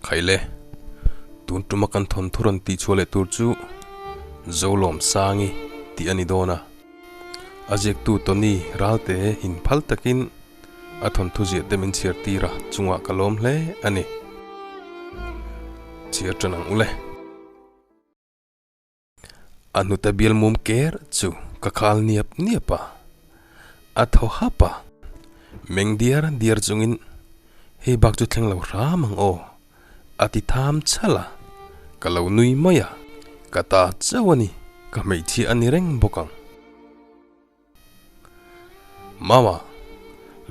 Khaile, tun tuma kan thawnthu rawn tihchhuah leh tur chu Zolawmsangi tih a ni dawn a. A ziaktu Tony Ralte inphal takin a thawnthu ziah te min chhiar tir a, chungah ka lawm hle a ni. Chhiar tan ang ule. A hnute bial mum ker chu ka khal niap niap a, a thaw hap a, meng diar diar chungin hei bak chu thleng lo hram ang aw a ti tham chhal a, ka lo nui mai a, ka ta chauh a ni, ka hmeichhia a ni reng bawk ang. Mama,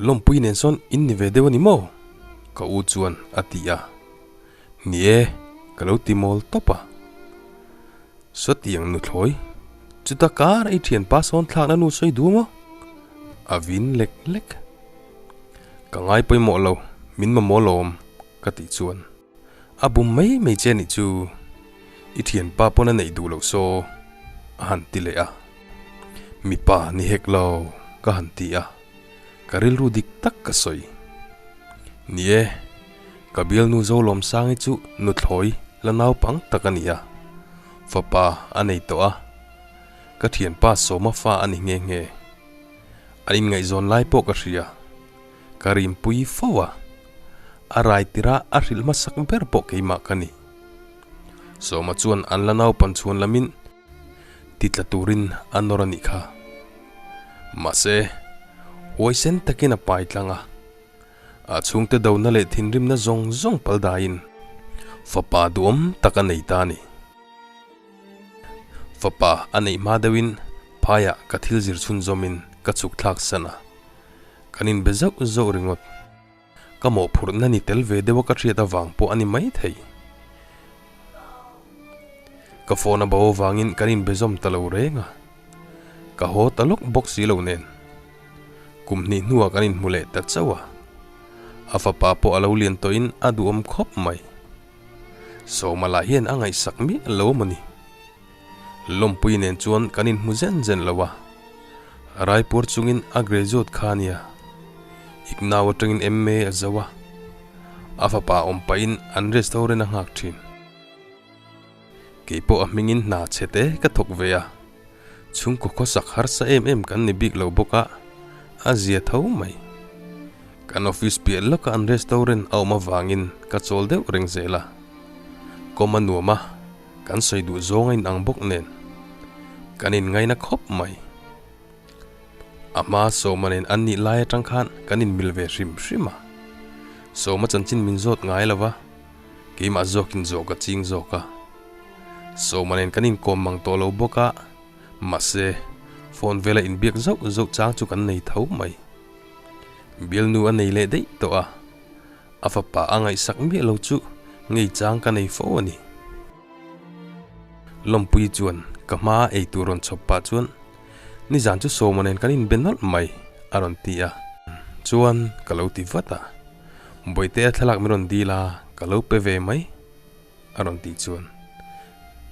lawmpui nen sawn in ni ve deuh a ni maw? Ka u chuan a ti a. Ni e, ka lo ti mawl tawp a. Sawtiang nuthlawi, chuta kar i thianpa sawn thlakna nu sawi duh maw? A vin lek lek. Ka ngai pawimawh lo, min mamawh lawm, ka tih chuan. A bum mai mai che nih chu i thianpa pawn a neih duh loh saw a han ti leh a. Mipa ni hek lo ka han ti a, ka rilru dik tak ka sawi. Ni e, ka bialnu Zolawmsangi chu nuthlawi la naupang tak a ni a, fapa a nei tawh a, ka thianpa Sawma fa a ni nghe nghe. An inngaihzawn lai pawh ka hria. Ka rimpui fo a, a rai tirah a hrilh hmasak ber pawh keimah ka ni. Sawma chuan an la naupan chhuan lamin ti tla turin a nawr a nih kha. Mahse, huaisen takin a pai tlang a, a chhungte dona leh thinrimna zawng zawng pal daiin fapa duhawm tak a nei ta a ni. Fapa a neih hma deuhin phaiah ka thil zir chhunzawmin ka chhuk thlak san a. Kan inbe zauh zauh ringawt. Ka mawhphurhna ni tel ve deuha ka hriat avang pawh a ni maithei. Ka phone a bo avangin kan inbe zawm ta lo reng a. Ka haw ta lawk bawk si lo nen. Kum hnih hnuah kan inhmu leh ta chauh a. A fapa pawh a lo lian tawhin a duhawm khawp mai. Sawma lah hian a ngaihsak miah lo a maw ni. Lawmpui nen chuan kan inhmu zen zen lo a, Raipur chungin a graduate kha a nia. Iknau atangin MA a zo a, a fapa awm pahin an restaurant a nghak thin. Kei pawh a hmingin hna chhe te ka thawk ve a, chhungkaw khawsak harsa em em kan ni bik lo bawk a, a zia tho mai. Kan office piah lawka an restaurant a awm avangin ka chawl deuh reng zel a, kawm a nuam a, Kan sawi duh zawng a inang bawk nen kan inngaina khawp mai. A hma Sawma nen an nih lai atang khan kan inmil ve hrim hrim a. Sawma chanchin min zawt ngai lo va, keimah zawkin zawh ka ching zawk a. Sawma nen kan inkawm mang tawh lo bawk a, mahse phone vela inbiak zauh zauh chang chu kan nei tho mai. Bialnu a nei leh daih tawh a. A fapa a ngaihsak miah lo chu ngei chang ka nei fo a ni. Lawmpui chuan ka hma a ei tur rawn chhawp pah chuan nizan chu Sawma nen kan inbe nawlh mai a rawn ti a. Chuan ka lo ti vat a, Bawihtea thlalak min rawn dil a, ka lo pe ve mai a rawn tih chuan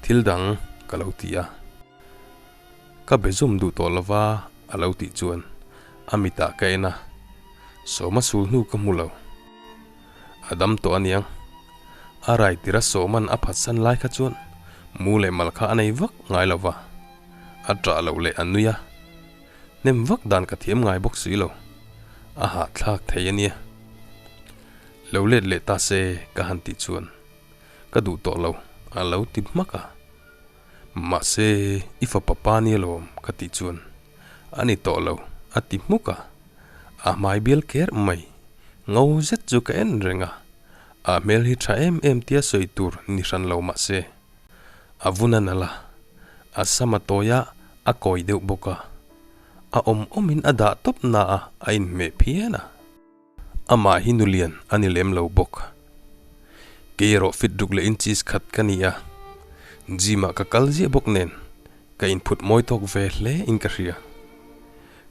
thil dang ka lo ti a. Ka be zum duh tawh lova a lo tih chuan a mitah ka en a, Sawma sul hnu ka hmu lo. A dam tawh aniang. A rai tira Sawma'n a phatsan lai kha chuan mu leh mal kha a nei vak ngai lo va, a ṭah loh leh a nui a, hnem vak dan ka thiam ngai bawk si lo, a hahthlak thei ania. Lo let leh ta se ka han tih chuan ka duh tawh lo a lo ti hmak a. Mahse, i fapa pa nia lawm ka tih chuan a ni tawh lo a ti hmuk a, a hmai bial ker mai, ngo zet chu ka en reng a, a hmel hi tha em em tia sawi tur ni hran lo mahse, a vun a nalh a, a sam a tawi a, a kawi deuh bawk a, a awm awmin a dah tawp na a, a inhmeh phian a. Amah hi nulian a ni lem lo bawk. Kei erawh fit ruk leh inches khat ka ni a, gym ah ka kal ziah bawk nen ka inphut mawi tawk ve hle in ka hria.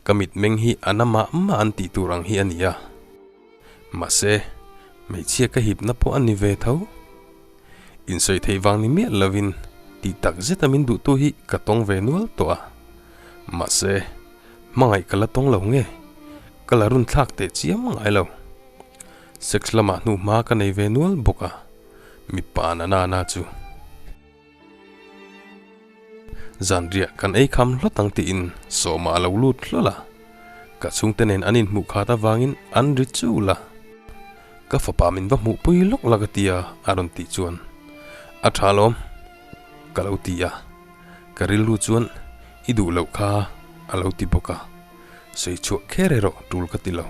Ka mitmeng hi a na mah mah an tih tur ang hi a ni a. Mahse, hmeichhia ka hipna pawh a ni ve tho. Insawi theih vang ni miah lovin tih tak zeta min duhtu hi ka tawng ve nual tawh a. Mahse, hmangaih ka la tawng lo nge? Ka la run thlak teh chiam ngai lo. Sex lamah hnuhma ka nei ve nual bawk a. Mipa na na na chu. Zanriah kan ei kham hlawt ang tiin Sawma a lo lut hlawl a, ka chhungte nen an inhmuh khat avangin an ri chul a. Ka fapa min va hmuhpui lawk la ka ti a, a rawn tih chuan a tha lawm ka lo ti a, ka rilru chuan i duh loh kha a lo ti bawk a, sawi chhuah kher erawh tul ka ti lo.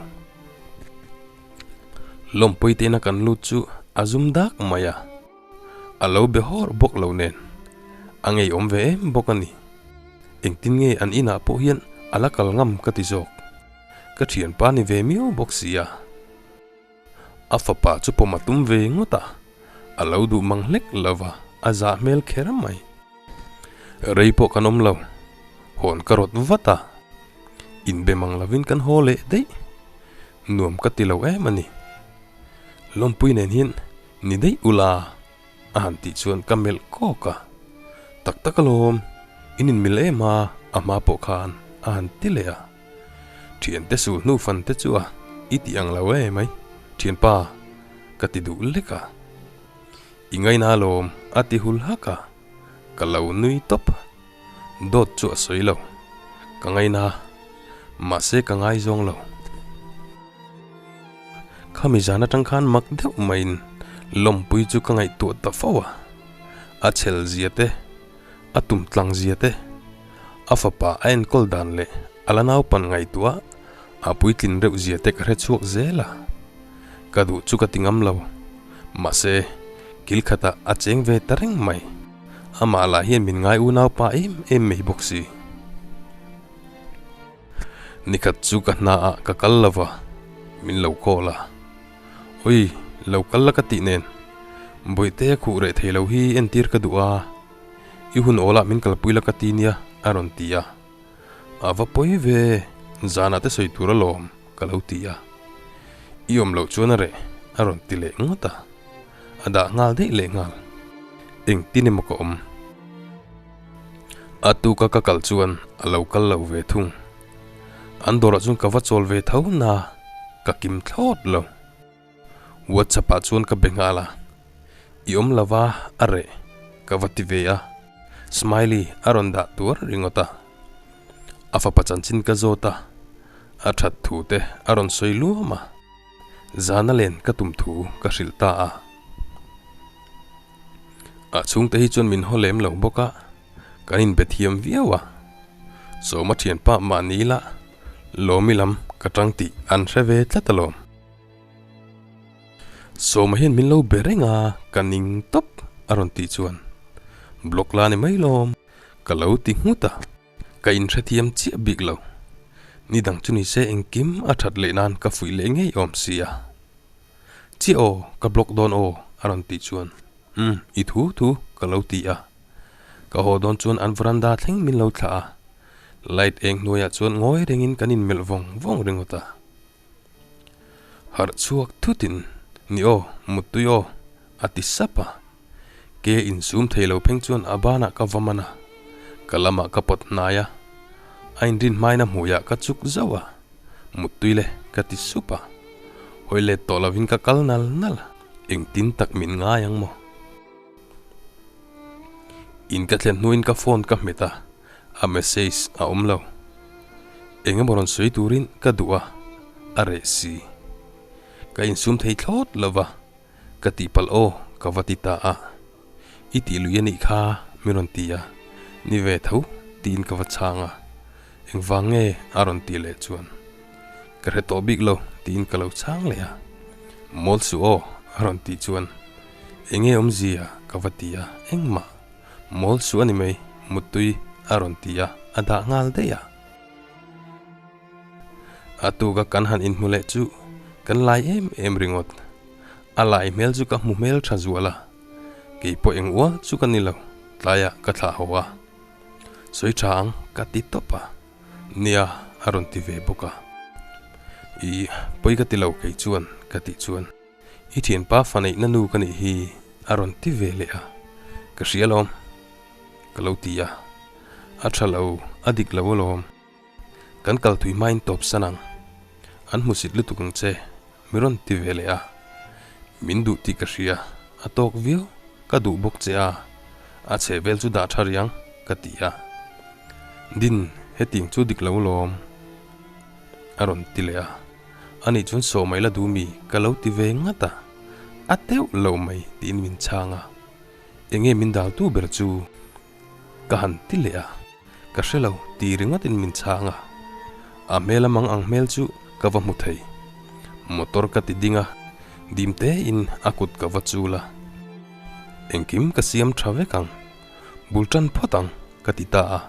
Lawmpui te ina kan lut chu a zum dak mai a. A lo be hawr bawk lo nen a ngeiawm ve em bawk a ni. Engtin nge an inah pawh hian a la kal ngam ka ti zawk. Ka thianpa ni ve miau bawk si a. A fapa chu pawm a tum ve ngawt a, a lo duh mang hlek lo va, a zah hmel kher mai. Rei pawh kan awm lo, hawn ka rawt vat a, inbe mang lovin kan haw leh daih. Nuam ka ti lo em a ni. Lawmpui nen hian Ni daih ula a han tih chuan ka melh kawk a, tak tak alawm, in inmil em a, a hma pawh khan a han ti leh a. Thiante sul hnu fan te chu a i tih ang lo e mai, thianpa ka ti duh lek a. I ngaina alawm a ti hul hak a, ka lo nui tawp. Dawt chu a sawi lo, ka ngaina, mahse ka ngaizawng lo. Khami zan atang khan mak deuh maiin lawmpui chu ka ngaihtuah ta fo a, a chhel zia te, a tum tlang zia te, a fapa a enkawl dan leh a la naupan ngaihtuah a puitlin reuh zia te ka hre chhuak zel a, ka duh chu ka ti ngam lo, mahse kil khatah a cheng ve ta reng mai, amah lah hian min ngai unaupa em em mai bawk si. Nikhat chu ka hna ah ka kal lo va, min lo call a. Ui, lo kal la ka tih nen, Bawihte khuh reh thei lo hi entir ka duh a, i hun awlah min kalpui la ka ti nia a rawn ti a. A va pawi ve, zanah te sawi tur alawm ka lo ti a. I awm loh chuan a reh a rawn ti leh ngawt a, a dah nghal daih leh nghal. Engtin emaw ka awm? A tuka ka kal chuan a lo kal lo ve thung. An dawrah chuan ka va chawl ve tho na, ka kim thlawt lo. WhatsApp ah chuan ka be nghal a, I awm lova a reh ka va ti ve a, smiley a rawn dah tuar ringawt a. A fapa chanchin ka zawt a, a that thu te a rawn sawi luam a, zana len ka tum thu ka hrilh ta a. A chhungte hi chuan min haw lem lo bawk a, kan inbe thiam viau a. Sawma thianpa mahni ila Lawmi lam ka tang tih an hre ve tlat alawm. Sawma hian min lo be reng a, ka ning tawp a rawn tih chuan block la ni mai lawm ka lo ti nghut a. Ka inhrethiam chiah bik lo. Ni dang chu ni se engkim a that leh nan ka fuih leh ngei awm si a. Chiah aw, ka block dawn aw a rawn tih chuan umm i thu thu ka lo ti a. Ka haw dawn chuan an veranda thleng min lo thlah a. Light eng hnuaiah chuan ngawi rengin kan inmelh vawng vawng ringawt a. Harh chhuak thutin, Ni aw, muttui aw, a ti sap a. Ke insum thei lo pheng chuan a banah ka va man a, ka lamah ka pawt hnai a. A inrin hmain a hmuiah ka chuk zauh a, Muttui le, ka ti sup a. Hawi let tawh lovin ka kal nal nal a, engtin tak min ngai ang maw? In ka thlen hnuin ka phone ka hmet a, a message a awm lo. Eng emaw rawn sawi turin ka duh a, a reh si. Ka insum thei thlawt lo va, ka tihpalh aw ka va ti ta a. I tih lui a nih kha min rawn ti a, ni ve tho tiin ka va chhang a. Engvang nge a rawn tih leh chuan ka hre tawh bik lo tiin ka lo chhang leh a. Mawl suh aw a rawn tih chuan enge awmzia ka va ti a, engmah. Mawl suh a ni mai, muttui a rawn ti a, a dah nghal daih a. A tuka kan han inhmu leh chu kan lai em em ringawt. A lai hmel chu ka hmu hmel tha zual a, kei pawh eng ual chu ka ni lo, tlaiah ka thlah ho a. Sawi tha ang ka ti tawp a, nia a rawn ti ve bawk a. Ih, pawi ka ti lo kei chuan ka tih chuan. I thianpa fa neihna nu ka nih hi a rawn ti ve leh a, ka hria alawm ka lo ti a, a tha lo, a dik lo alawm, kan kal thui hmain tawp san ang, an hmusit lutuk ang che mi rawn ti ve leh a, min duh tih ka hria. a tawk viau, ka duh bawk che a, a chheh vel chu dah tha riang ka ti a. Din, hetiang chu dik lo lawm a rawn ti leh a, ani chuan sawmai la duh mi ka lo ti ve ngat a, a teuh lo mai tiin min chhang a, enge min dal tu ber chu ka han ti leh a, ka hre lo ti ringawtin min chhang a, a hmel a mang ang hmel chu ka va hmu thei. Motor ka ti ding a, dim tein a kut ka va chul a, engkim ka siam tha vek ang, bul tan phawt ang ka ti ta a,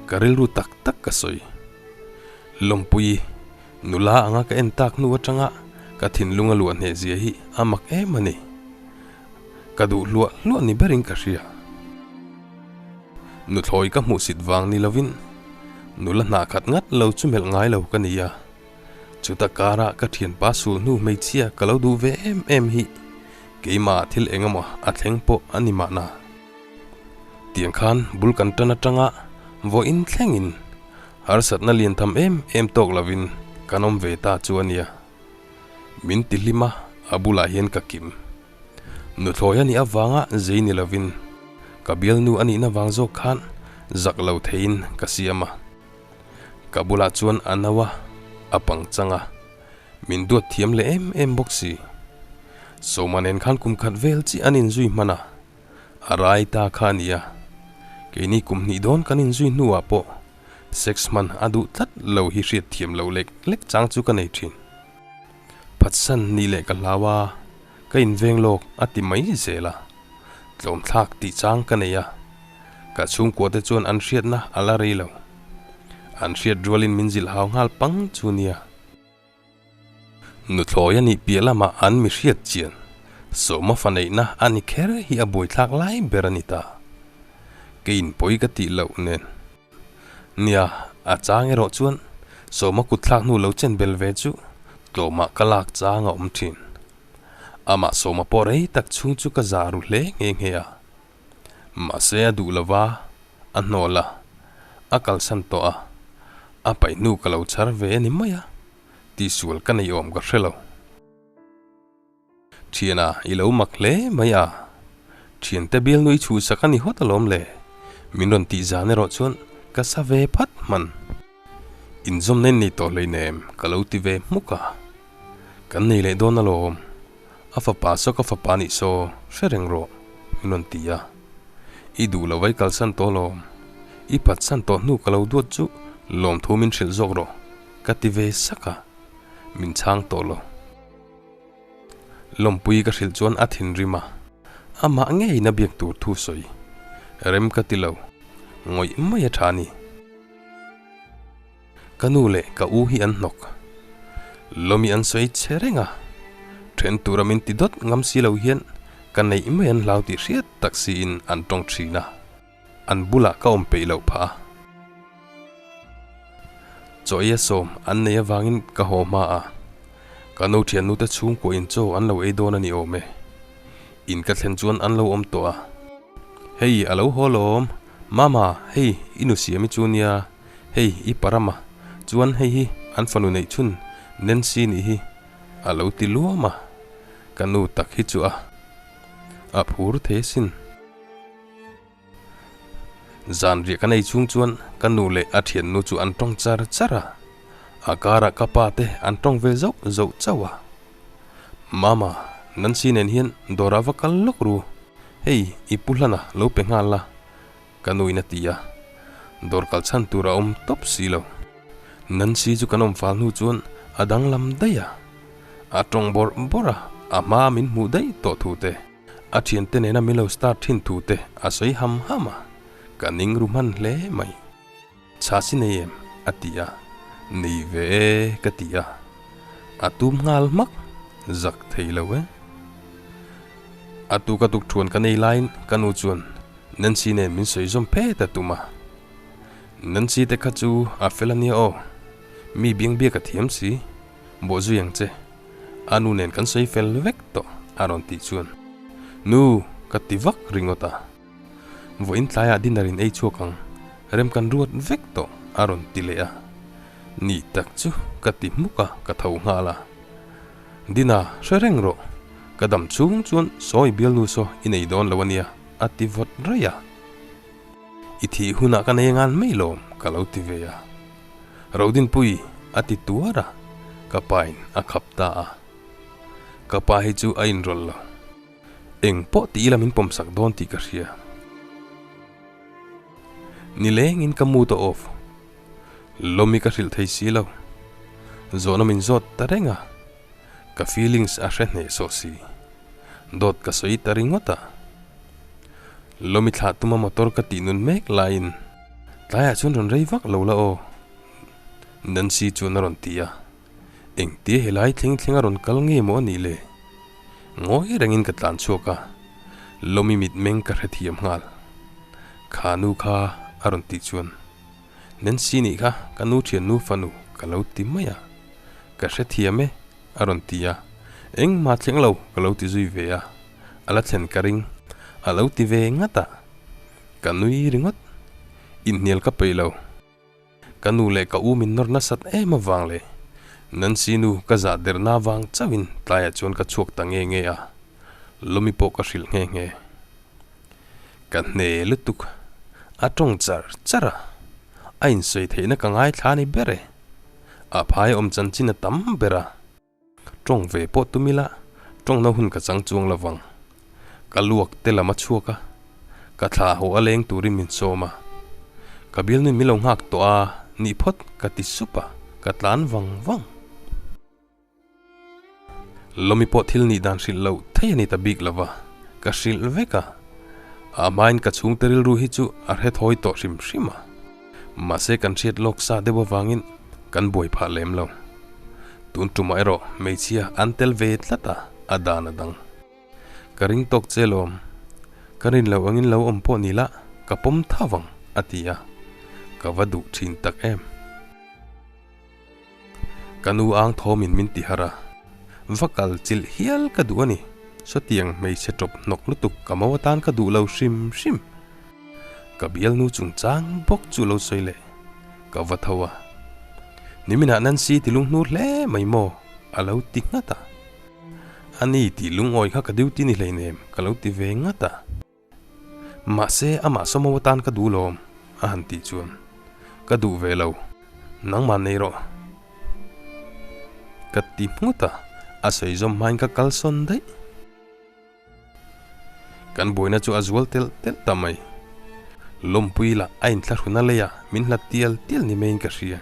ka rilru tak tak ka sawi. Lawmpui, nula anga ka en tak hnu atanga ka thinlung a luah hneh zia hi a mak em a ni. Ka duh hluah hluah ni berin ka hria. Nuthlawi ka hmuhsit vang ni lovin nula hna khat ngat lo chu melh ngai lo ka ni a. Chuta karah ka thianpa sul hnu hmeichhia ka lo duh ve em em hi keimah thil eng emaw a thleng pawh a ni mahna. Tiang khan bul kan tan atanga vawiin thlengin harsatna lian tham em em tawk lovin kan awm ve ta chu a nia. Min ti hlim a, a bulah hian ka kim. Nuthlawi a nih avanga zei ni lovin ka bialnu a nihna vang zawk khan zak lo theiin ka siam a. Ka bulah chuan a no a, a pang chang a, min duat thiam leh em em bawk si. Sawma nen khan kum khat vel chiah an inzui hman a, a rai ta kha a ni a. Keini kum hnih dawn kan inzui hnuah pawh Sex hman a duh tlat lo hi hriat thiam loh lek lek chang chu ka nei thin. Phatsan nih leh ka hlau a, ka inveng lawk a ti mai zel a. Tlawmthlak tih chang ka nei a, ka chhungkua te chuan an hriatna a la rei lo. An hriat rualin min zilh hau nghal pang chu nia. Nuthlawi a nih piah lamah an mi hriat chian sawma fa neihna a ni kher hi a buaithlak lai ber a ni ta. Keiin pawi ka tih loh nen. Nia, a chang erawh chuan sawma kutthlak hnu lo chen bel ve chu tlawmah ka lak chang a awm thin. Amah sawma pawh rei tak chhung chu ka za ru hle nghe nghe a. Mahse a duh lova, a hnawl a, a kalsan tawh a, a paih hnu ka lo chhar ve a ni mai a. Tihsual ka nei awm ka hre lo. Thiana i lo mak hle mai a. Thiante bialnu i chhuhsak a ni hawt alawm le. Min rawn tih zan erawh chuan ka sa ve phat hman. Inzawmna in nei tawh hleinem ka lo ti ve hmuk a. Kan nei leh dawn alawm. A fapa saw ka fapa nih saw hre reng rawh min rawn ti a. I duh lo vai kalsan tawh alawm. I phatsan tawh hnu ka lo duat chu lawmthu min hrilh zawk rawh. Ka ti ve sak a, min chhang tawh lo. Lawmpui ka hrilh chuan a thinrim a, amah ngeiin a biak tur thu sawi. Rem ka ti lo, ngawih mai a tha a ni. Ka nu leh ka u hi an hnawk. Lawmi an sawi che reng a, then tura min ti dawt ngam si lo hian ka neih mai an hlau tih hriat tak siin an tawng thin a. An bulah ka awm peih loh phah a. Chaw ei a sawm an nei avangin ka haw hma a, ka nu thiannute chhungkua in chaw an lo ei dawn a ni awm e. In ka thlen chuan an lo awm tawh a. Hei a lo haw lawm, Mama, hei i nu siam i chu nia, hei i parama, chuan hei hi an fanu neih chhun Nancy nih hi a lo ti luam a, ka nu tak hi chu a a phur thei asin. Zan riah kan ei chhung chuan ka nu leh a thiannu chu an tawng char char a, a karah ka pa te an tawng ve zauh zauh chauh a. Mama, Nancy nen hian dawrah va kal lawk ru, hei i pu hlana lo pe nghal la, ka nuin a ti a, dawr kal chhan tur a awm tawp si lo. Nancy chu kan awm fal hnu chuan a danglam daih a, a tawng bawrh bawrh a, a hmaa min hmuh daih tawh thu te. A thiante nena min lo start thin thu te a sawi ham ham a, ka ning ru hman hle mai. Chhasi nei em? a ti a, Nei ve e ka ti a, a tum nghal hmak, zak thei lo e. A tuk a tuk thuan ka nei laiin ka nu chuan Nancy nen min sawi zawm phet a tum a, Nancy te kha chu a fel a nia aw, mi biang biak a thiam si, bawhzui ang che. A nu nen kan sawi fel vek tawh a rawn tih chuan Nu ka ti vak ringawt a. Vawiin tlaiah dinner in ei chhuak ang, rem kan ruat vek tawh a rawn ti leh a. Ni tak chu ka ti hmuk a ka tho nghal a. Dina hre reng rawh. Ka dam chhung chuan sawi bialnu saw i nei dawn lo a nia, a ti vawt raih a. I thih hunah ka nei ngan mai lawm, ka lo ti ve a. Rodinpui a ti tuar a, ka pain a khap ta a. Ka pa hi chu a inrawlh lo. Eng pawh ti ila min pawmsak dawn tih ka hria. Nilengin ka mood a off. Lawmi ka hrilh thei si lo. Zawhna min zawt ta reng a, ka feelings a hre hneh sawh si. Dawt ka sawi ta ringawt a. Lawmi thlah tuma motor ka tih nun mek laiin tlaiah chuan rawn rei vak lo la aw, Nancy chuan a rawn ti a. Engtia helai thleng thleng a rawn kal nge maw a nih le? Ngawi rengin ka tlan chhuak a, Lawmi mitmeng ka hrethiam nghal. Kha nu kha a rawn tih chuan, Nancy nih kha ka nu thiannu fanu ka lo ti mai a, ka hrethiam e a rawn ti a, engmah thleng lo ka lo ti zui ve a, a la thlen ka ring a lo ti ve ngat a, ka nui ringawt, inhnial ka peih lo. Ka nu leh ka u min nawr nasat em avang leh Nancy nu ka zah derna avang chauhin tlaiah chuan ka chhuak ta nge nge a, Lawmi pawh ka hrilh nghe nghe. Ka hne lutuk, a tawng char char a, a insawi theihna ka ngaithla a ni ber e. A phai awm chanchin a tam ber a. Tawng ve pawh tum ila, tawngna hun ka chang chuang lo vang. Ka luak te lam a chhuak a, ka thla haw a leng turin min sawm a. Ka bialnu min lo nghak tawh a, nih phawt ka ti sup a, ka tlan vang vang. Lawmi pawh thil nih dan hrilh loh thei a ni ta bik lo va, ka hrilh vek a. A hmain ka chhungte rilru hi chu a hre thawi tawh hrim hrim a. Mahse kan hriat lawk sa deuh avangin kan buai phah lem lo. Tun tumah erawh hmeichhia an tel ve tlat a, a dan a dang. Ka ring tawk che lawm. Ka rin loh angin lo awm pawh ni la, ka pawm tha vang, a ti a. Ka va duh thin tak em. Ka nu ang thawmin min ti harh a, va kal chilh hial ka duh a ni. Sawtiang hmeichhe tawp hnawk lutuk ka mo atan ka duh lo hrim hrim. Ka bialnu chungchang bawk chu lo sawi leh ka va tho a. Niminah Nancy ti lunghnur hle mai maw? a lo ti nghat a. Ani tih lungawi kha ka duty ni hleinem ka lo ti ve nghat a. Mahse, amah sawmo atan ka duh lawm, a han tih chuan, Ka duh ve lo, nangmah nei rawh. Ka ti nghut a, a sawi zawm hmain ka kalsawn daih. Kan buaina chu a zual telh telh ta mai. Lawmpui lah a inthlahruna leiah min hlat tial tial ni maiin ka hria.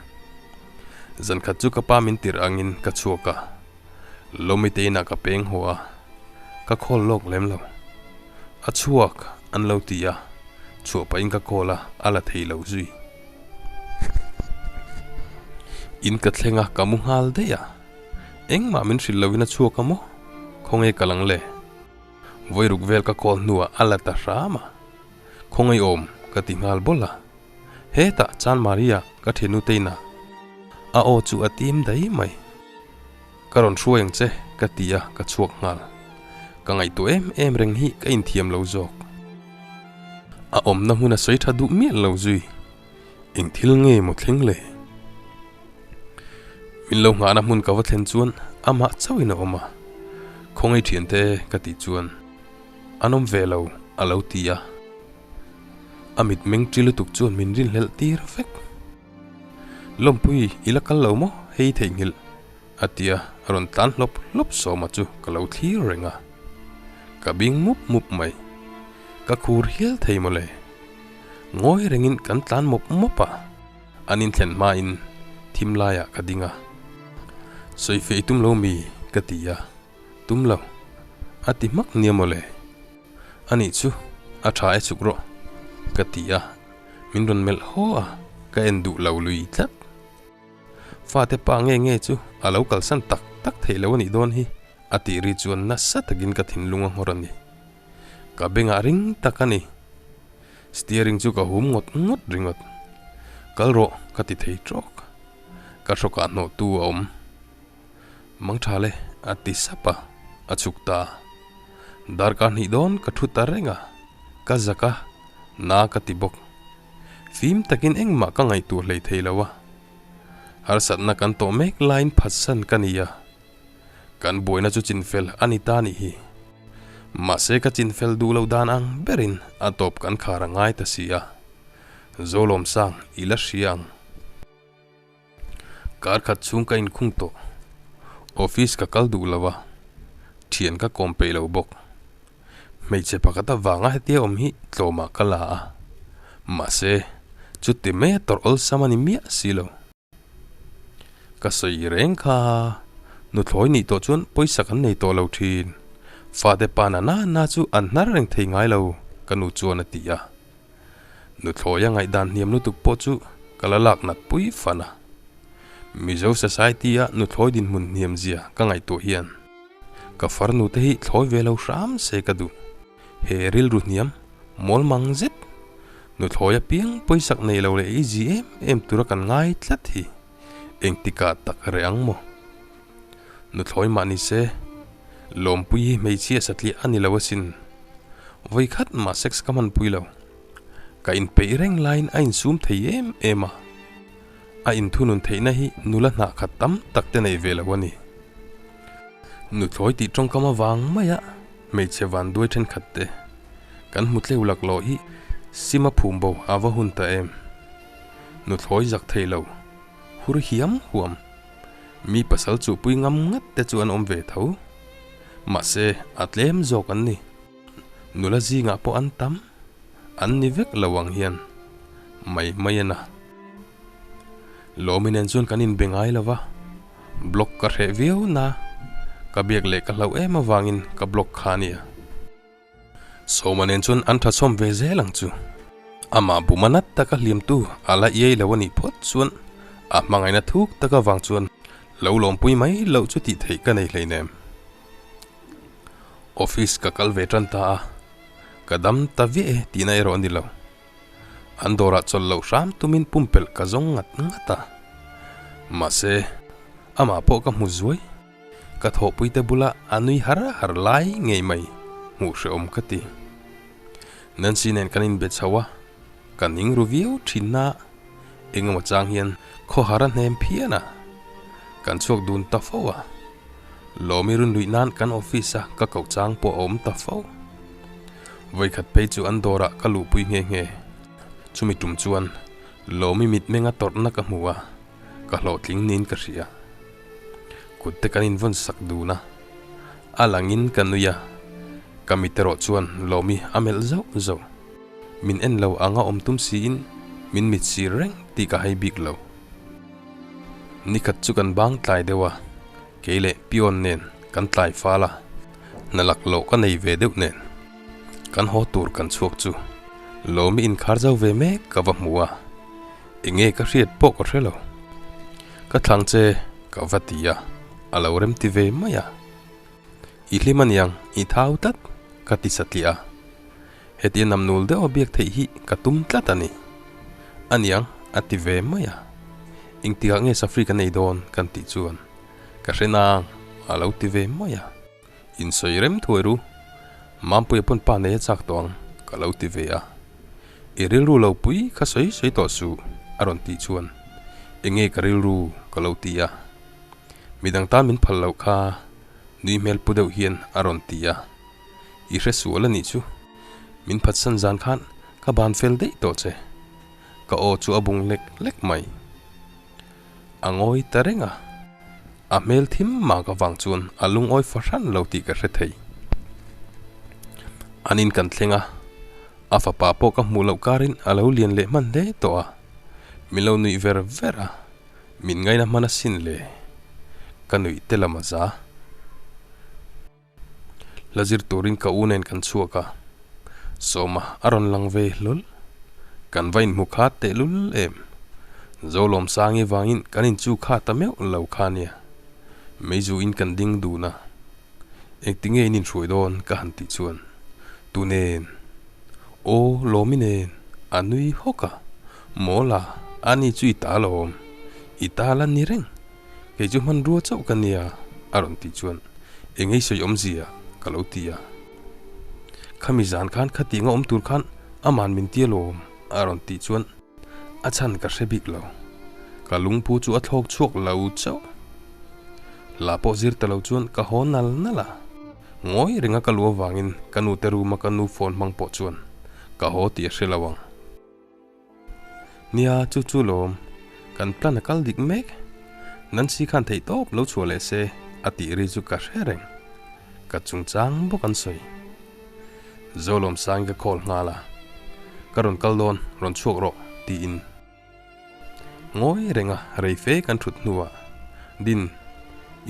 Zankhat chu ka pa min tirh angin ka chhuak a. Lawmi te inah ka peng haw a, ka call lawk lem lo. A chhuak an lo ti a, chhuah pahin ka call a, a la thei lo zui. In ka thleng a, ka mu nghal daih a. Engmah min hrilh loin a chhuak a maw? Khawnge ka lang le? Vawiruk vel ka call hnuah a la ta hram a. Khawnge awm ka ti nghal bawlh a. Hetah Chan Maria ka thiannu te inah a aw chu a tim daih mai. Ka rawn hruai ang che ka ti a, ka chhuak nghal. Ka ngaihtuah em em reng hi ka inthiam lo zawk. A awmna hmun a sawi tha duh miah lo zui. Eng thil nge maw thleng le? Min lo nghahna hmun ka va thlen chuan amah chauhin a awm a. Khawngaih thiante ka tih chuan an awm ve lo a lo ti a. A mitmeng ṭi lutuk chuan min rinhlelh tir vek. Lawmpui, i la kal lo maw? Hei theihnghilh, a ti a, a rawn tlan hlawp hlawp sawma chu ka lo thlir reng a. Ka bing mup mup mai. Ka khur hial thei mawle. Ngawi rengin kan tlan mawp mawp a, an inthlen hmain thim laiah ka ding a. Sawifiah i tum lo mi? ka ti a, Tum lo, a ti hmak nia mawle. Anih chu, a tha e chuk rawh, ka ti a, min rawn melh haw a, ka en duh lo lui tlat. Fate pa nge nge chu a lo kalsan tak tak theih lo anih dawn hi, a tih ri chuan nasa takin ka thinlung a nghawr a ni. Ka bengah ring tak a ni. Steering chu ka hum ngawt ngawt ringawt. Kal rawh, ka ti thei trawk. Ka hrawkah hnawhtu a awm. Mang tha le, a ti sap a, a chhuk ta. Darkar hnih dawn ka thu ta reng a, ka zak a, na ka ti bawk. Fim takin engmah ka ngaihtuah hlei thei lo a. Harsatna kan tawh mek laiin phatsan ka ni a, kan buaina chu chinfel a ni ta nih hi. Mahse ka chinfel duh loh dan ang berin a tawp kan khar a ngai ta si a. Zolawmsang i la hria ang. Kar khat chhung ka inkhung tawh. Office ka kal duh lo a, thian ka kawm peih lo bawk. Hmeichhe pakhat avanga hetia awm hi tlawmah ka la a, mahse chuti mai a tawrh awlsam a ni miah si lo. Ka sawi reng kha nuthlawi nih tawh chuan pawisa kan nei tawh lo thin. Fate pa na na na chu an hnar reng thei ngai lo, ka nu chuan a ti a. Nuthlawi a ngaihdan hniam lutuk pawh chu ka la lak nat pui fan a. Mizo society a nuthlawi dinhmun hniam zia ka ngaihtuah hian ka farnu te hi thlawi ve lo hram se ka duh. He rilru hniam mawl mang zet nuthlawi apiang pawisak nei lo leh easy em em tura kan ngai tlat hi engtikah tak reh ang maw? Nuthlawi mah ni se, Lawmpui hi hmeichhia satliah a ni lo asin. Vawi khat mah sex ka hmanpui lo. Ka inpeih reng laiin a insum thei em em a. A inthunun theihna hi nula hnah khat tam tak te nei ve lo a ni. Nuthlawi tih tawngkam avang maia hmeichhe vanduai thenkhat te kan hmu tleu laklawh hi sim a phum bo a va hun ta em. Nuthlawi zak thei lo, hur hiam huam. Mi pasal chuhpui ngam ngat te chu an awm ve tho. Mahse, a tlem zawk an ni. Nula zingah pawh an tam. An ni vek lo ang hian. Mai mai a na. Lawmi nen chuan kan inbe ngai lo va. Block ka hreh viau na. Ka biak leh ka hlauh em avangin ka block kha a nia. Sawma nen chuan an tha chhawm ve zel ang chu. Amah buma nat taka hliamtu a la iai lo a nih phawt chuan a hmangaihna thuk tak avang chuan lo lawmpui mai loh chu tih theih ka nei hleinem. Office ka kal ve tan ta a, ka dam ta viah e tihna erawh a ni lo. An dawrah chawlh loh hram tumin pumpelh ka zawng ngat ngat a. Mahse, amah pawh ka hmu zuai. Ka thawhpuite bula a nui har har lai ngei mai hmuh hrehawm ka ti. Nancy nen kan inbe chho a, ka ning ru viau thin na, engemaw chang hian khawhar a hnem phian a, kan chhuak dun ta fo a. Lawmi run luih nan kan office a ka koh chang pawh a awm ta fo. Vawikhat phei chu an dawrah ka luhpui nghe nghe. Chumi tum chuan Lawmi mitmenga tawrhna ka hmu a, ka hlawhtling niin ka hria. Kut te kan invawn sak dun a, a langin ka nui a, ka mit erawh chuan Lawmi a melh zauh zauh. Min en lo anga awm tum siin min mit sir reng tih ka hai bik lo. Nikhat chu kan bang tlai deuh a, kei leh Pion nen kan tlai fal a, hna lak loh ka nei ve deuh nen kan haw tur kan chhuak chu Lawmi inkhar zau ve mek ka va hmu a. Enge ka hriat pawh ka hre lo. Ka thlang che ka va ti a, a lo rem ti ve mai a. I hlim aniang, i thau tlat ka ti satliah a. Hetia namnul deuh a biak theih hi ka tum tlat a ni. Aniang a ti ve mai a. Engtikah nge safri kan ei dawn kan tih chuan ka hre nang a lo ti ve mai a. Insawi rem thuai ru, Mampuia pawn pa nei a chak tawh ang, ka lo ti ve a. I rilru lo pui kha sawi sawi tawh suh, a rawn tih chuan, Enge ka rilru? ka lo ti a. Midang tan min phal loh kha, nui hmel pu deuh hian a rawn ti a. I hre sual a nih chu, min phatsan zan khan ka ban fel daih tawh che, ka aw chu a bung lek lek mai. A ngawi ta reng a, a hmel thim mak avang chuan a lungawi fahran lo tih ka hre thei. An in kan thleng a, a fapa pawh ka hmuh loh karin a lo lian leh hman hle tawh a, min lo nuih ver ver a, min ngaina hman asin le, ka nuih te lam a za. La zir turin ka u nen kan chhuak a, Sawma a rawn lang ve hlawl. Kan va inhmu khat tehlul em? Zolawmsangi vangin kan inchu kha ta meuh lo kha nia. Meizu in kan ding dun a, engtinge in inhruai dawn ka han tih chuan, Tu nen? Aw Lawmi nen a nui hawk a, Mawla, ani chu i ta alawm, i ta la ni reng. Kei chu hmanrua chauh ka nia, a rawn tih chuan eng ei sawi awmzia ka lo ti a. Khami zan khan khatiang a awm tur khan aman min ti alawm, a rawn tih chuan a chhan ka hre bik lo. Ka lungpu chu a thlawk chhuak lo chauh. La pawh zir ta lo chuan ka haw nal nal a. Ngawi renga ka lu avangin ka nu te room a ka nu phone hmang pawh chuan ka haw tih a hre lo ang. Nia, chu chu lawm. Kan plan a kal dik mek. Nancy khan theih tawp lo chhuah leh se a tih ri chu ka hre reng. Ka chungchang bawk an sawi. Zolawmsangin ka call nghal a, Ka rawn kal dawn, rawn chhuak rawh, tiin. Ngawi renga rei fe kan thut hnuah, Din,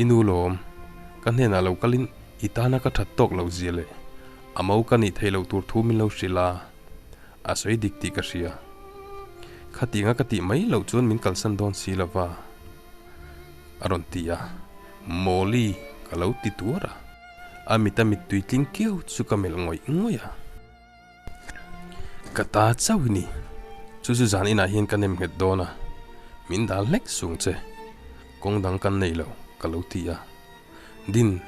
i nu lawm, ka hnenah lo kalin i tana ka that tawk lo zia leh a mo ka nih theih loh tur thu min lo hrilh a, a sawi dik tih ka hria. Khatianga ka tih mai loh chuan min kalsan dawn si lo va, a rawn ti a, Mawli ka lo ti tuar a, a mita mittui tling kiau chu ka melh ngawih ngawih a. Ka ta chauh i ni. Chu chu zan inah hian ka nem nghet dawn a, min dal hlek sung che. Kawng dang kan nei lo, ka lo ti a. Din,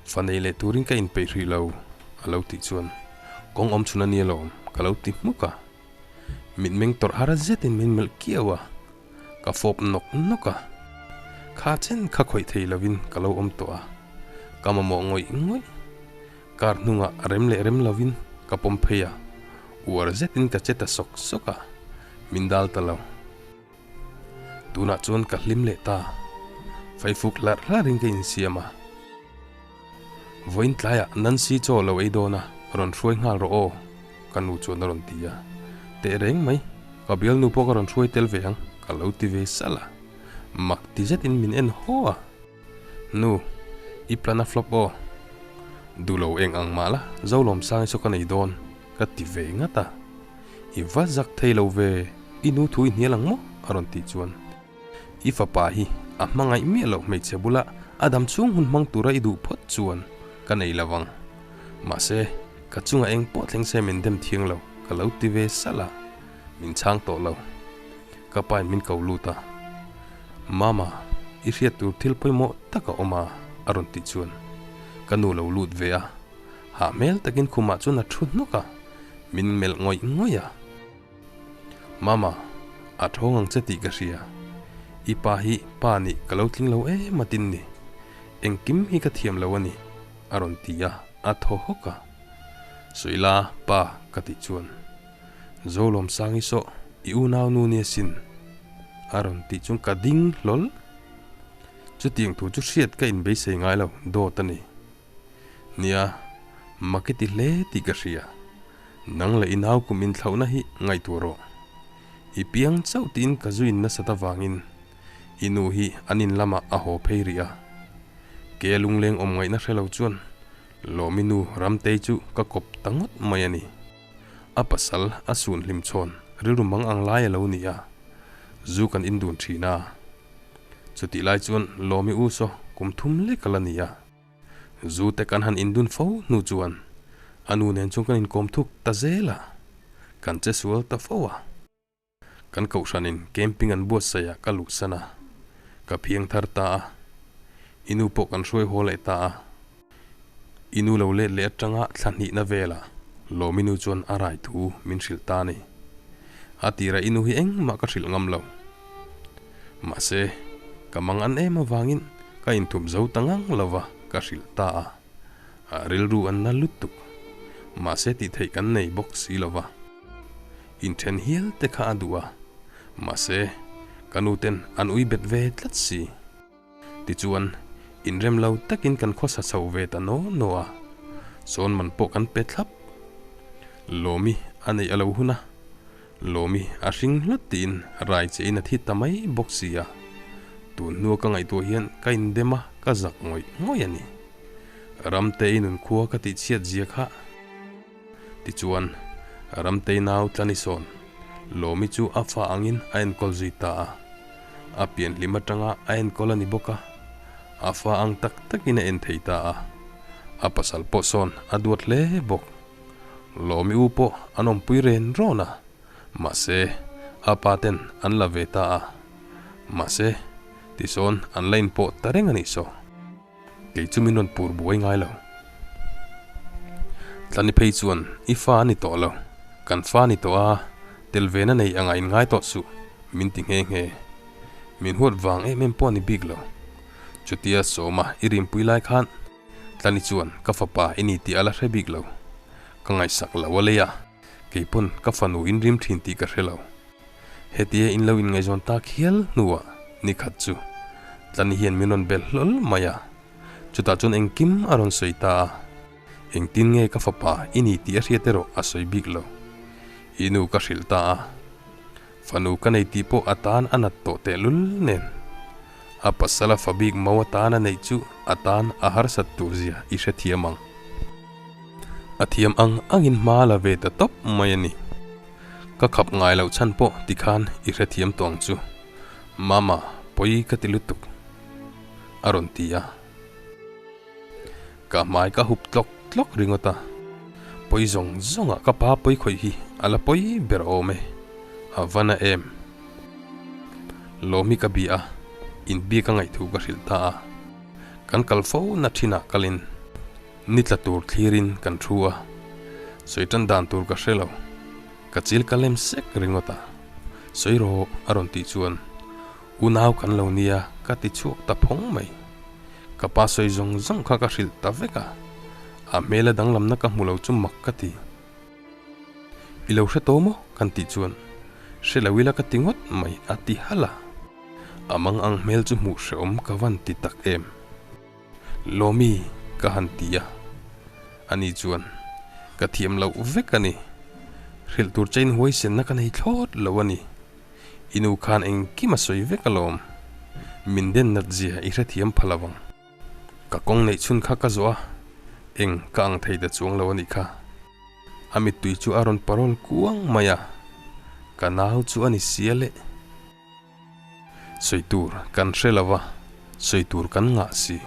fa nei leh turin ka inpeih hrih lo, a lo tih chuan kawng awm chhun a ni alawm, ka lo ti hmuk a. Mitmeng tawrh har zetin min melh kiau a, ka fawp nawk nawk a. Kha chen kha khawih thei lovin ka lo awm tawh a, ka mamawh ngawih ngawih. Car hnungah rem leh rem lovin ka pawm phei a, uar zetin ka che ta sawk sawk a, min dal ta lo. Tunah chuan ka hlim leh ta, faifuk hlarh hlarhin ka insiam a. Vawiin tlaiah Nancy chaw lo ei dawn a, rawn hruai nghal rawh aw, ka nu chuan a rawn ti a. Teh reng mai, ka bialnu pawh ka rawn hruai tel ve ang, ka lo ti ve salh a. Mak ti zetin min en haw a. Nu, i plan a flop aw. Duh lo eng ang mah la, Zolawmsang hi saw ka nei dawn, ka ti ve ngat a. I va zak thei lo ve, i nu thu i hnial ang maw? a rawn tih chuan. I fapa hi a hmangaih miah loh hmeichhe bula a dam chhung hun hmang tura i duh phawt chuan ka nei lo ang. Mahse, ka chungah eng pawh thleng se min dem thiang lo, ka lo ti ve salh a, min chhang tawh lo. Ka pain min ko lut a, Mama, i hriat tur thil pawimawh tak a awm a, a rawn tih chuan ka nu lo lut ve a, hah hmel takin khumah chuan a thu hnawk a, min melh ngawih ngawih a. Mama, a thawng ang che tih ka hria, i pa hi pa nih ka lo tling lo em a tin ni, engkim hi ka thiam lo a ni, a rawn ti a, a thaw hawk a. Suila, pa, ka tih chuan. Zolawmsangi saw i unau nu nia sin a rawn tih chuan ka ding hlawl. Chutiang thu chu hriat ka inbeisei ngai lo dawt a ni. Nia, mak i ti hle tih ka hria. Nang leh i nau kum inthlauhna hi ngaihtuah rawh. I piang chauh tiin ka zu in nasat avangin i nu hi an in lamah a haw phei rih a. Ke a lungleng awm ngaihna hre lo chuan Lawmi nu Ramtei chu ka kawp ta ngawt mai a ni. A pasal a sun hlim chhawn rilru mang ang lai a lo ni a, zu kan in dun thin a. Chutih lai chuan Lawmi u saw kum thum lek a la ni a. Zu te kan han in dun fo hnu chuan a nu nen chuan kan inkawm thuk ta zel a, kan che sual ta fo a. Kan kohhranin camping an buatsaih ah ka luhsan a, ka phiang thar ta a, i nu pawh kan hruai haw leh ta a. I nu lo let leh atanga thla hnihna velah Lawmi nu chuan a rai thu min hrilh ta a ni. A tirah i nu hi engmah ka hrilh ngam lo. Mahse, ka mang an em avangin ka inthup zo ta ngang lo va ka hrilh ta a. A rilru an na lutuk. Mahse tih theih kan nei bawk si lo va. Inthen hial te kha a duh a, mahse, ka nu ten an ui bet ve tlat si. Tichuan, inrem lo takin kan khawsa chho ve ta naw naw a, sawn man pawh kan pe thlap. Lawmi a neih a lo hun a, Lawmi a hring hlawt tiin rai che in a thi ta mai bawk si a, tun hnua ka ngaihtuah hian ka indem a, ka zak ngawih ngawih a ni. Ramte i nunkhua ka tihchhiat zia kha. Tichuan, Ramtei nau tla ni sawn, Lawmi chu a fa angin a enkawl zui ta a. A pianhlim atanga a enkawl a ni bawk a, a fa ang tak takin a en thei ta a. A pasal pawh sawn a duat hle bawk. Lawmi u pawh an awmpui ren rawn a, mahse, a pa ten an la ve ta a. Mahse, tisawn an la inpawh ta reng a nih saw. Kei chu min rawn pur buai ngai lo. Tlani phei chuan i fa a ni tawh lo, kan fa a ni tawh a, tel ve na nei anga in ngai tawh suh, min ti nghe nghe. Min huat vang em em pawh a ni bik lo. Chutia Sawma i rimpui lai khan. Tlani chuan ka fapa i ni tih a la hre bik lo. Ka ngaihsak lo a lei a, keipawn ka fanu in rim thin tih ka hre lo. Hetia in lo inngaihzawn tak hial hnuah ni khat chu Tlani hian min rawn bel hlawl mai a, chutah chuan engkim a rawn sawi ta a. Engtin nge ka fapa i ni tih a hriat erawh a sawi bik lo. I nu ka hrilh ta a. Fanu ka nei tih pawh a tan a nat tawh tehlul nen. A pasal a fa bik mau atan a neih chu a tan a harsat tur zia i hrethiam ang. A thiam ang angin hma la ve ta tawp mai a ni. Ka khap ngai loh chhan pawh tikhan i hrethiam tawh ang chu. Mama, pawi ka ti lutuk. A rawn ti a. Ka hmai ka hup tlawk tlawk ringawt a, pawi zawng zawngah ka pa pawi khawih hi a la pawi ber awm e, a va na em. Lawm hi ka bia a, inbiak a ngaih thu ka hrilh ta a, kan kal fo na thinah kalin ni tla tur thlirin kan thu a, sawi tan dan tur ka hre lo, ka chil ka lem sek ringawt a, sawi rawh a rawn tih chuan unau kan lo nia ka ti chhuak ta phawng mai. Ka pa sawi zawng zawng kha ka hrilh ta vek a, a hmela danglamna ka hmu lo chu mak ka ti. I lo hre tawh maw? kan tih chuan hre lo ila ka ti ngawt mai a ti halh a. A mang ang hmel chu hmuh hrehawm ka van ti tak em. Lawmi ka han ti a, ani chuan ka thiam loh vek a ni. Hrilh tur chain huaisenna ka nei thlawt lo a ni. I nu khan engkim a sawi vek alawm. Min den nat zia i hrethiam pha lo ang. Ka kawng neih chhun kha ka zawh a, eng ka ang thei ta chuang lo a nih kha. A mittui chu a rawn parawl kuang mai a, ka nau chu a ni sia le. Sawi tur kan hre lo va, sawi tur kan ngah si.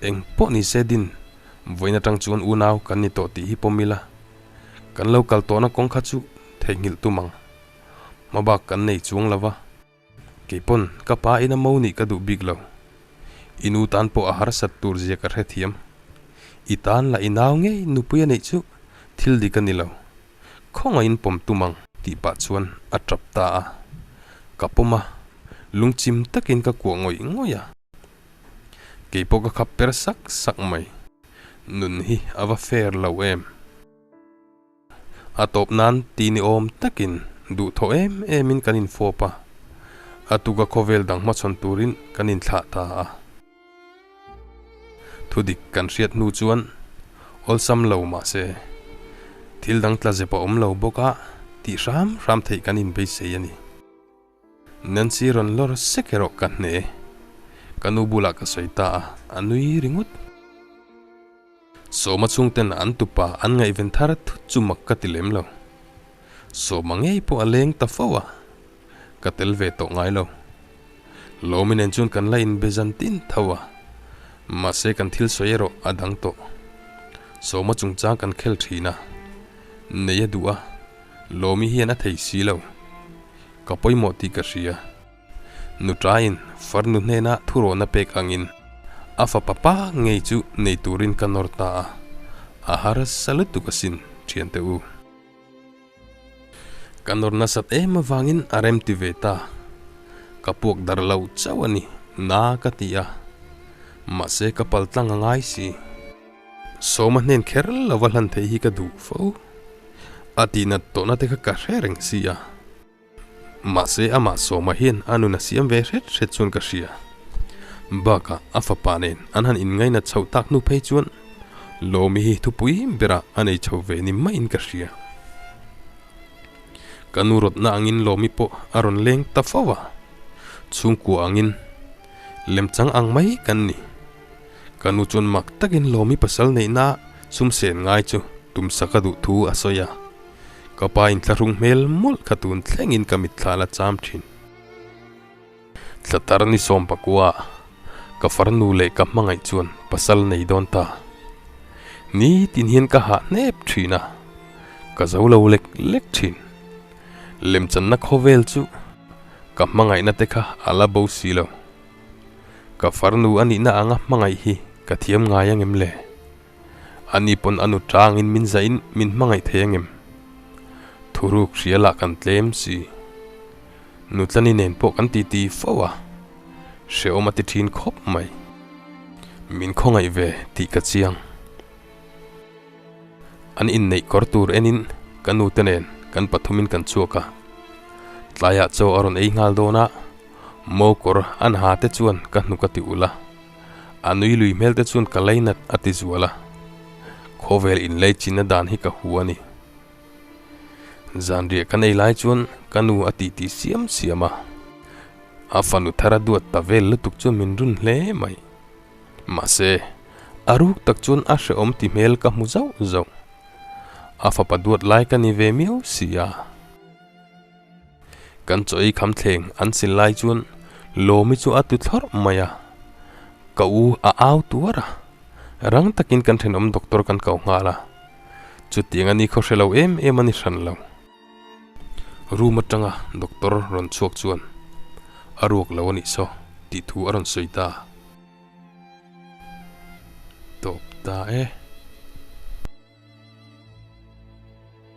Eng pawh ni se din, vawiin atang chuan unau kan ni tawh tih hi pawm ila, kan lo kal tawhna kawng kha chu theihnghilh tum ang. Hmabak kan nei chuang lo va, keipawn ka pa ina mo nih ka duh bik lo. I nu tan pawh a harsat tur zia ka hrethiam. I tan lah i nau ngei nupui a neih chu thil dik a ni lo. Khawngaihin pawm tum ang tih pah chuan a tap ta a. Ka pawm a, lungchim takin ka kuah ngawih ngawih a. Keipawh ka khap per sak sak mai. Nun hi a va fair lo em. A tawp nan ti ni awm takin duhthawh em emin kan infawp a, a tuka khawvel dang hmachhawn turin kan inthlah ta a. Thudik kan hriat hnu chuan awlsam lo mahse thil dang tla zep a awm lo bawk a tih hram hram theih kan inbeisei a ni. Nancy rawn lawr sek erawh ka hne. Ka nu bulah ka sawi ta a, a nui ringawt. Sawma chhungten an tupa an ngaihven thar thut chu mak ka ti lem lo. Sawma ngei pawh a leng ta fo a, ka tel ve tawh ngai lo. Lawmi nen chuan kan la inbe zan tin tho a, mahse kan thil sawi erawh a dang tawh. Sawma chungchang kan khel thin a, nei a duh a, Lawmi hian a thei si lo. Ka pawimawh tih ka hria. Nuṭain farnu hnena thurawhna pek angin a fapa pa ngei chu nei turin ka nawr ta a, a harsa lutuk asin ṭhiante u. Ka nawr nasat em avangin a rem ti ve ta. Ka puak dar lo chauh a ni, na ka ti a. Mahse ka pal tlang a ngai si. Sawma hnen kher lova hlan theih hi ka duh fo. A tihnat tawhna te kha ka hre reng si a. Mahse amah Sawma hian a nun a siam ve hret hret chuan ka hria. Bakah a fapa nen an han inngainat chhoh tak hnu phei chuan Lawmi hi thupui berah a nei chho ve ni maiin ka hria. Ka nu rawtna angin Lawmi pawh a rawn leng ta fo a, chhungkua angin lemchang ang mai kan ni. Ka nu chuan mak takin Lawmi pasal neihna sumsen ngai chu tumsak a duh thu a sawi a. Ka pa inthlahrung hmel mawlh kha tun thlengin ka mitthla la cham thin. Thlatar ni sawm pakua ka farnu leh ka hmangaih chuan pasal nei dawn ta. Nitin hian ka hah hnep thin a, ka zo lo lek lek thin. Lemchanna khawvel chu ka hmangaihna te kha a la bo si lo. Ka farnu a nihna anga hmangaih hi ka thiam ngai angem le? Ani pawn a nu tangin min zahin min hmangaih thei angem? Thuruk hria lah kan tlem si. Nutlani nen pawh kan titi fo a, hrehawm a ti thin khawp mai. Min khawngaih ve tih ka chiang. An inneih kawr tur enin ka nu te nen kan pathumin kan chhuak a. Tlaiah chaw a rawn ei nghal dawn a, mo kawr an ha te chuan ka hnuk a ti ulh a. A nui lui hmel te chuan ka lainat a ti zual a. Khawvel inlei chinna dan hi ka hu a ni. Zanriah kan ei lai chuan ka nu a titi siam siam a. A fanu thar a duat ta vel lutuk chuan min run hle mai. Mahse, a ruk tak chuan a hrehawm ti hmel ka hmu zauh zauh. A fapa duat lai ka ni ve miau si a. Kan chaw ei kham thleng an sil lai chuan Lawmi chu a tu thlawrh mai a. Ka u a au tuar a. Rang takin kan thenawm doctor kan kau nghal a. Chutiang a ni khaw hre lo em em a ni hran lo. Room atanga doctor rawn chhuak chuan a ruak lo a nih saw tih thu a rawn sawi ta. Tawp ta e.